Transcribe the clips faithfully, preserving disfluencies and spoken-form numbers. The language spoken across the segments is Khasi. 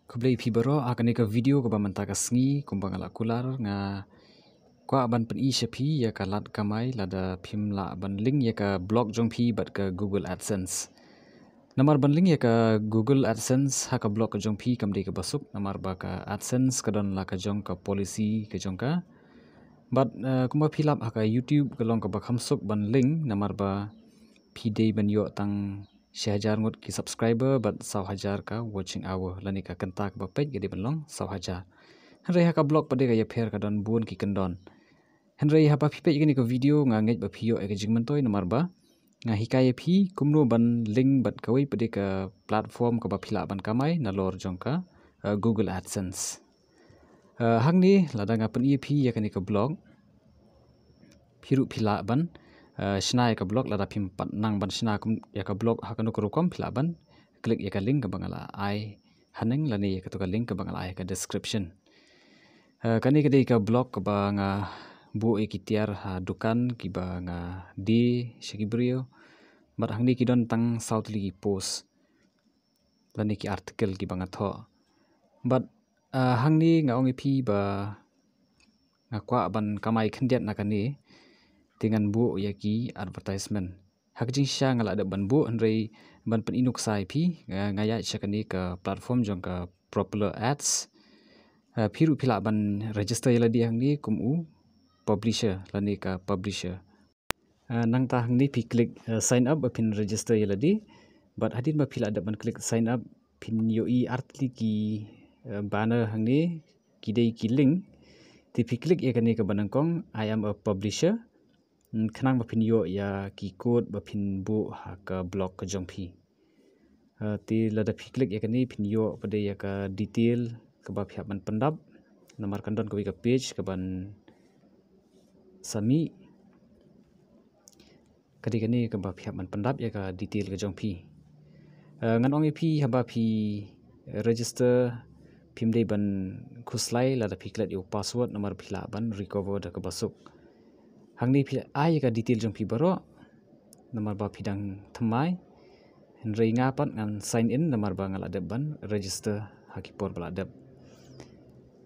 Khublei phi baroh, ha kane ka video kaba mynta ka sngi, kumba nga la kular, nga kwah ban pyni sha phi ïa ka lad kamai lada phim lah ban link ïa ka blog jong phi bad ka Google AdSense. Namar ban link ïa ka Google AdSense ha ka blog ka jong phi kam dei kaba suk, namar ba ka AdSense ka don la ka jong ka policy ka jong ka. Bad, eh, kumba phi lap ha ka YouTube ka long kaba kham suk ban link, namar ba phi dei ban ïoh tang shi hajar ngut ki subscriber bad saw hajar ka watching hour lane ka kynta kaba peit ka dei ban long saw hajar. Hynrei ha ka blog pat de ka ïapher, ka don bun ki kyndon. Hynrei haba phi peit kane ka video nga ngeit ba phi ïoh ïa ka jingmyntoi, namar ba nga hikai ïa phi kumno ban link bad kawei pat de ka platform kaba phi lah ban kamai nalor jong ka, eh, Google AdSense. Eh, hangne lada nga pyni ïa phi ïa kane ka blog, phi ruh phi lah ban, eh, shna ïa ka blog. Lada phim pat nang ban shna kum ïa ka blog ha kano ka rukom, phi lah ban click ïa ka link kaba nga la ai haneng lane ïa kato ka link kaba nga la ai ha ka description. Eh, kane ka dei ka blog kaba nga buh ïa ki tiar ha dukan kiba nga die sha ki briew. Bad hangne ki don tang saw tylli ki post lane ki article kiba nga thoh. Bad, eh, hangne nga ong ïa phi ba nga kwah ban kamai khyndiat na kane, te ngan buh ïa ki advertisement. Ha ka jingshisha nga la dep ban buh, hynrei ban pyni nuksa ïa phi, nga, nga ïaid sha kane ka platform jong ka Propeller Ads. Eh, phi ruh phi lah ban register ïa lade hangne kum u publisher lane ka publisher. Eh, nangta hangne phi click, eh, sign up ba phin register ïa lade. Bad hadien ba phi la dep ban click sign up, phin ïohi artylli ki, eh, banner hangne, ki dei ki link. Te phi click ïa kane kaba nyngkong, "I am a publisher." Hmm, khnang ba phin ïoh ïa ki code ba phin buh ha ka blog ka jong phi. Eh, te lada phi click ïa kane phin ïoh pat de ïa ka detail kaba phi hap ban pyndap. Namar kan don kawei ka page kaban sa mih. Ka dei kane kaba phi hap ban pyndap ïa ka detail ka jong phi. Eh, ngan ong ïa phi haba phi register phim dei ban khuslai lada phi klet ïa u password, namar phi lah ban recover da kaba suk. Hangne phi ai ïa ka detail jong phi baroh, namar ba phi dang thymmai. Hynrei nga pat ngan sign in namar ba nga la dep ban register ha ki por ba la dep.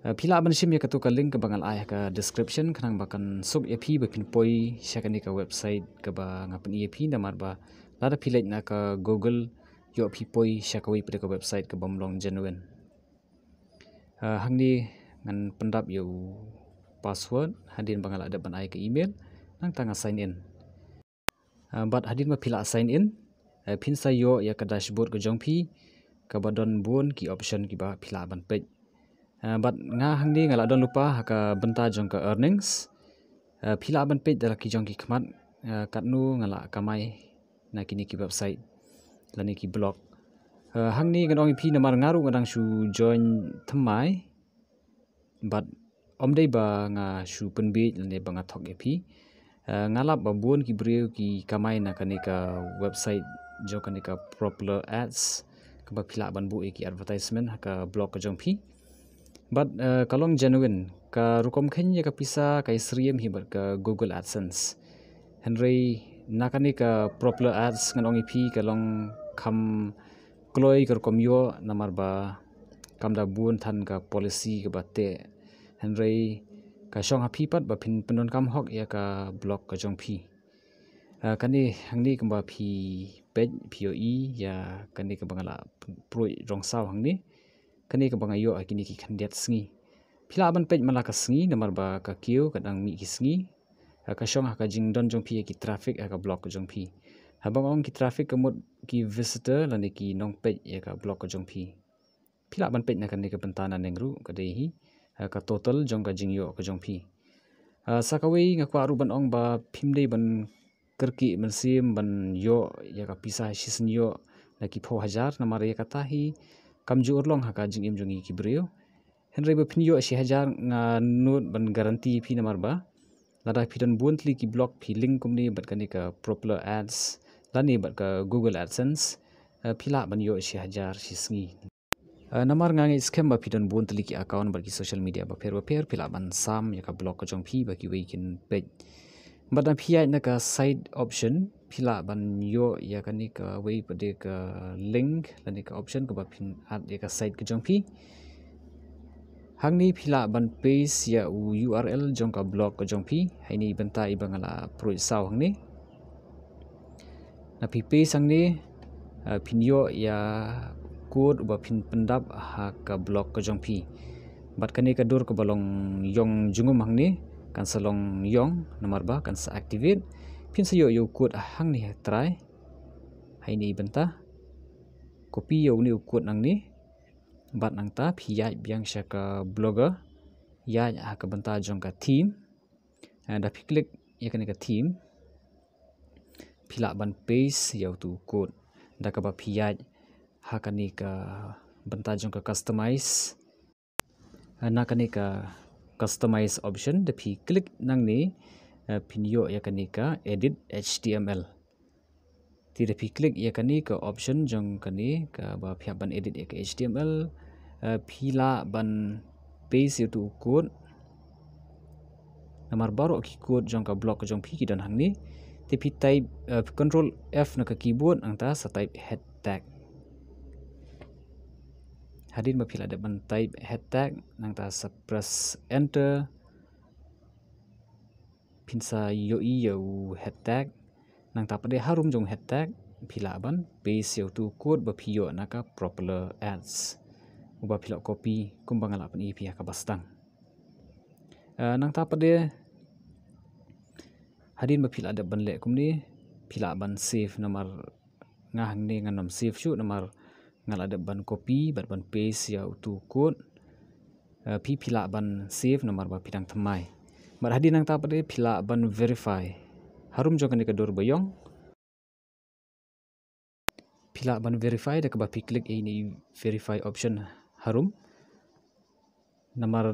Eh, phi lah ban shim ïa kato ka link kaba nga la ai ha ka description, khnang ba kan suk ïa phi ba phin poi sha kane ka website kaba nga pyni ïa phi, namar ba lada phi leit na ka Google, ïoh phi poi sha kawei pat de ka website kaba ym long genuine. Eh, hangne ngan pyndap ïa u password hadien ba nga la dep ban ai ka email, nangta nga sign in. Eh, bad hadien ba phi la sign in, eh, phin sa ïoh ïa ka dashboard ka jong phi, kaba don bun ki option kiba phi lah ban peit. Eh, bad nga hangne nga la don lypa ha ka bynta jong ka earnings. Eh, phi lah ban peit da la ki jong ki khmat, eh, katno nga la kamai na kine ki website lane ki blog. Eh, hangne ngan ong ïa phi namar nga ruh nga dang shu join thymmai. Bad ym dei ba nga shu pynbieit lane ba nga thok ïa phi. Eh, nga lap ba bun ki briew ki kamai na kane ka website jong kane ka Propeller Ads, kaba phi lah ban buh ïa ki advertisement ha ka blog ka jong phi. Bad, eh, ka long genuine, ka rukom kheiñ ïa ka pisa ka ïasyriem hi bad ka Google AdSense. Hynrei na kane ka Propeller Ads ngan ong ïa phi ka long kham kloi ka rukom ïoh, namar ba kam da bun than ka policy kaba teh. Hynrei ka shong ha phi pat ba phin pyndonkam hok ïa ka blog ka jong phi. Ah, kane hangne kumba phi peit phi ïohi ïa kane kaba nga la pruid rong saw hangne. Kane kaba nga ïoh ha kine ki khyndiat sngi. Phi lah ban peit man la ka sngi namar ba ka kiew ka dang mih ki sngi. Ah, ka shong ha ka jingdon jong phi ïa ki traffic ha ka blog ka jong phi. Haba nga ong ki traffic ka mut ki visitor lane ki nongpeit ïa ka blog ka jong phi. Phi lah ban peit na kane ka bynta naneng ruh ka dei hi, ah, ka total jong ka jingïoh ka jong phi. Ah, sa kawei nga kwah ruh ban ong ba phim dei ban kyrkieh mynsiem ban ïoh ïa ka pisa shisien ïoh na ki phew hajar, namar ïa kata hi kam ju urlong ha ka jingim jong ngi ki briew. Hynrei ba phin ïoh shi hajar nga nud ban guarantee phi namar ba lada phi don bun tylli ki blog phi link kumne bad kane ka Propeller Ads lane bad ka Google AdSense, eh, phi lah ban ïoh shi hajar shi sngi. Eh, namar nga ngeit skhem ba phi don bun tylli ki account bad ki social media bapher bapher, phi lah ban sam ïa ka blog ka jong phi ba kiwei kin peit. Bad na phi ïaid na ka side option, phi lah ban ïoh ïa kane kawei pat de ka link lane ka option kaba phin add ïa ka site ka jong phi. Hangne phi lah ban paste ïa u U R L jong ka blog ka jong phi. Hangne bynta iba nga la pruid saw hangne. Na phi paste hangne, eh, phin ïoh ïa code uba phin pyndap ha ka blog ka jong phi. Bad kane ka dur kaba long ïong jingum hangne kan sa long ïong namar ba kan sa activate. Phin sa ïoh ïa u code hangne ha trai. Hangne bynta. Copy ïa une u code nangne. Bad nangta phi ïaid biang sha ka blogger. Ïaid ha ka bynta jong ka theme. Eh, da phi click ïa kane ka theme, phi lah ban paste ïa utu u code. Da kaba phi ïaid ha kane ka bynta jong ka customize. Eh, na kane ka customize option da phi click nangne, eh, phin ïoh ïa kane ka edit H T M L. Te da phi click ïa kane ka option jong kane kaba phi hap ban edit ïa ka H T M L, eh, phi lah ban paste ïa utu u code. Namar baroh ki code jong ka blog jong phi ki don hangne. Te phi type, eh, control F na ka keyboard nangta sa type head tag. Hadien ba phi la dep ban type head tag nangta sa press enter. Phin sa ïohi ïa u head tag. Nangta pat de harum jong head tag phi lah ban paste ïa utu u code ba phi ïoh na ka popular ads. Uba phi lah copy kumba nga lah pyni ïa phi ha kaba sdang. Eh, nangta pat de hadien ba phi la dep ban leh kumne phi lah ban save namar nga hangne ngan ym save shuh namar nga la dep ban copy bad ban paste ïa utu u code. Eh, phi phi lah ban save namar ba phi dang thymmai. Bad hadien nangta pat de phi lah ban verify. Harum jong kane ka dur ba ïong. Phi lah ban verify da kaba phi click ïa ine i verify option harum. Namar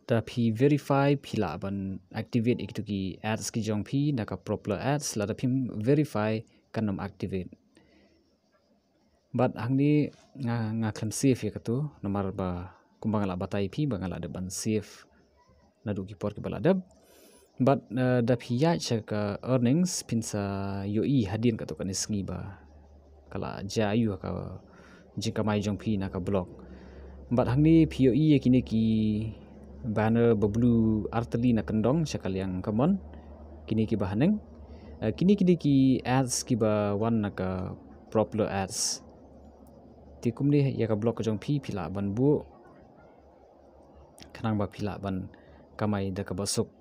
da phi verify phi lah ban activate ïa kitu ki ads ki jong phi na ka popular ads, lada phim verify kan ym activate. Bad hangne nga, nga khlem save ïa katu namar ba kumba nga la batai phi ba nga la dep ban save naduh ki por kiba la dep. Bad, eh, da phi ïaid sha ka earnings phin sa ïohi hadien katu kane sngi ba ka la jia aïu ha ka jingkamai jong phi na ka blog. Bad hangne phi ïohi ïa kine ki banner ba blue artylli na kyndong sha ka liang kamon. Kine kiba haneng. Eh, kine kine ki ads kiba wan na ka popular ads. Te kumne ïa ka blog ka jong phi phi lah ban buh. Khnang ba phi lah ban kamai da kaba suk.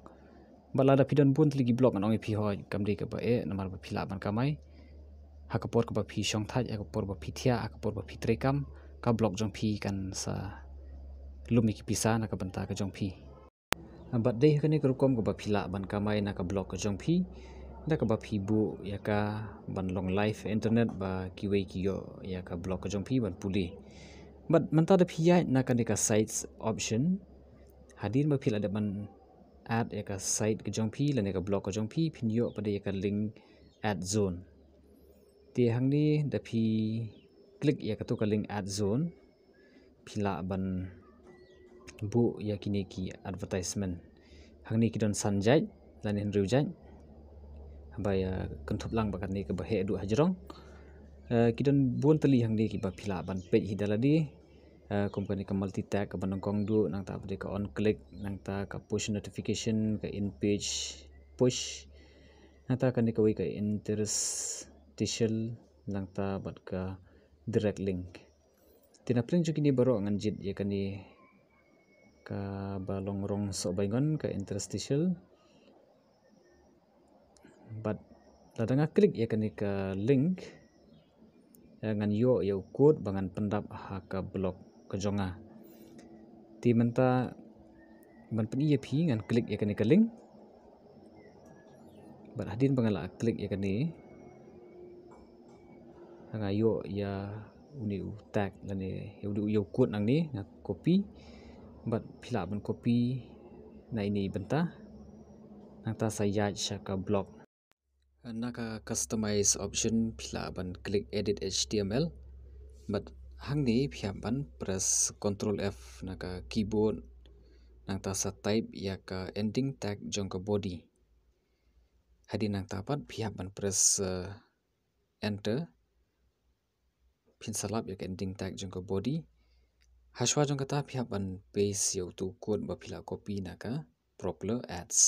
Bad lada phi don bun tylli ki blog ngan ong ïa phi hooid kam dei kaba eh namar ba phi lah ban kamai. Ha ka por kaba phi shong thait, ha ka por ba phi thiah, ha ka por ba phi treikam, ka blog jong phi kan sa lum ïa ki pisa na ka bynta ka jong phi. Bad dei ha kane ka rukom kaba phi lah ban kamai na ka blog ka jong phi da kaba phi buh ïa ka ban long live internet ba kiwei ki ïoh ïa ka blog ka jong phi ban pule. Bad mynta da phi ïaid na kane ka sites option, hadien ba phi la dep ban add ïa ka site ka jong phi lane ka blog ka jong phi, phin ïoh pat de ïa ka link add zone. Te hangne da phi click ïa katu ka link add zone, phi lah ban buh ïa kine ki advertisement. Hangne ki don san jait lane hynriew jait. Haba ïa kynthup lang ba kane kaba heh duh hajrong. Eh, ki don bun tylli hangne kiba phi lah ban peit hi da lade. Eh, kum kane ka multi tag kaba nyngkong duh, nangta pat de ka on click, nangta ka push notification, ka in page push, nangta kane kawei ka interstitial, nangta bad ka direct link. Te na pdeng jong kine baroh ngan jied ïa kane kaba long rong sohbaingon ka interstitial. Bad lada nga click ïa kane ka link, eh, ngan ïoh ïa u code ba ngan pyndap ha ka blog ka jong nga. Te mynta ban pyni ïa phi ngan click ïa kane ka link. Bad hadien ba nga la click ïa kane, nga ïoh ïa une u tag lane ïa une u, ïa u code nangne, nga copy. Bad phi lah ban copy na ine i bynta. Nangta sa ïaid sha ka blog. Na ka customize option phi lah ban click edit H T M L. Bad hangne phi hap ban press control F na ka keyboard. Nangta sa type ïa ka ending tag jong ka body. Hadien nangta pat phi hap ban press, eh, enter. Phin sa lap ïa ka ending tag jong ka body. Hashwa jong kata phi hap ban paste ïa utu u code ba phi la copy na ka Propler ads.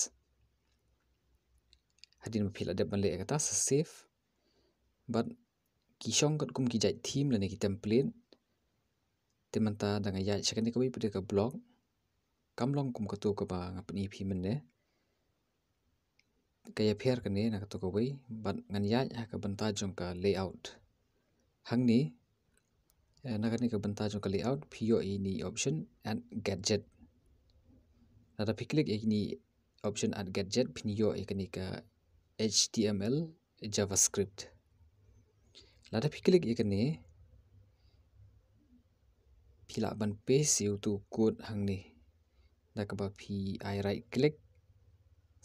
Hadien ba phi la dep ban leh ïa kata sa save. Bad ki shong katkum ki jait theme lane ki template. Te mynta da nga ïaid sha kane kawei pat de ka blog. Kam long kum katu kaba nga pyni phi mynne. Ka ïapher kane na katu kawei, bad ngan ïaid ha ka bynta jong ka layout. Hangne, eh, na kane ka bynta jong ka layout, phi ïoh ïa kine option add gadget. Lada phi click ïa kine option add gadget, phin ïoh ïa kane ka H T M L JavaScript. Lada phi click ïa kane, phi lah ban paste ïa utu u code hangne. Da kaba phi ai right click,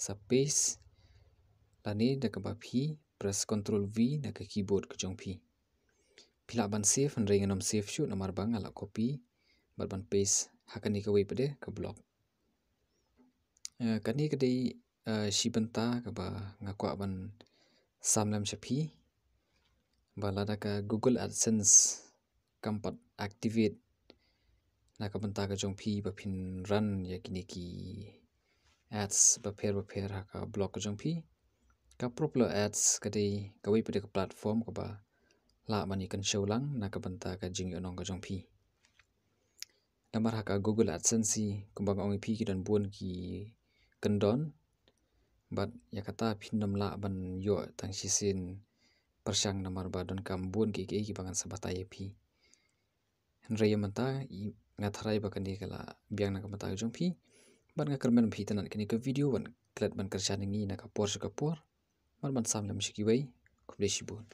sa paste, lane da kaba phi press control V na ka keyboard ka jong phi. Phi lah ban save, hynrei ngan ym save shuh namar ba nga la copy bad ban paste ha kane kawei pat de ka blog. Eh, kane ka dei, eh, shi bynta kaba nga kwah ban sam lem sha phi. Ba lada ka Google AdSense kam pat activate na ka bynta ka jong phi ba phin run ïa kine ki ads bapher bapher ha ka blog ka jong phi. Ka Propler Ads ka dei kawei pat de ka platform kaba lah ban ïakynshiew lang na ka bynta ka jingïohnong ka jong phi. Namar ha ka Google AdSense hi, kumba nga ong ïa phi, ki don bun ki kyndon. Bad ïa kata phin ym lah ban ïoh tang shisien pyrshang namar ba donkam bun kiei kiei kiba ngan sa batai ïa phi. Hynrei ïa mynta nga tharai ba kane ka la biang na ka bynta ka jong phi. Bad nga kyrmen ba phi itynnad kane ka video, ban klet ban kyrshan ïa ngi na ka por sha ka por. Bad ban sam lem sha kiwei. Khublei shibun.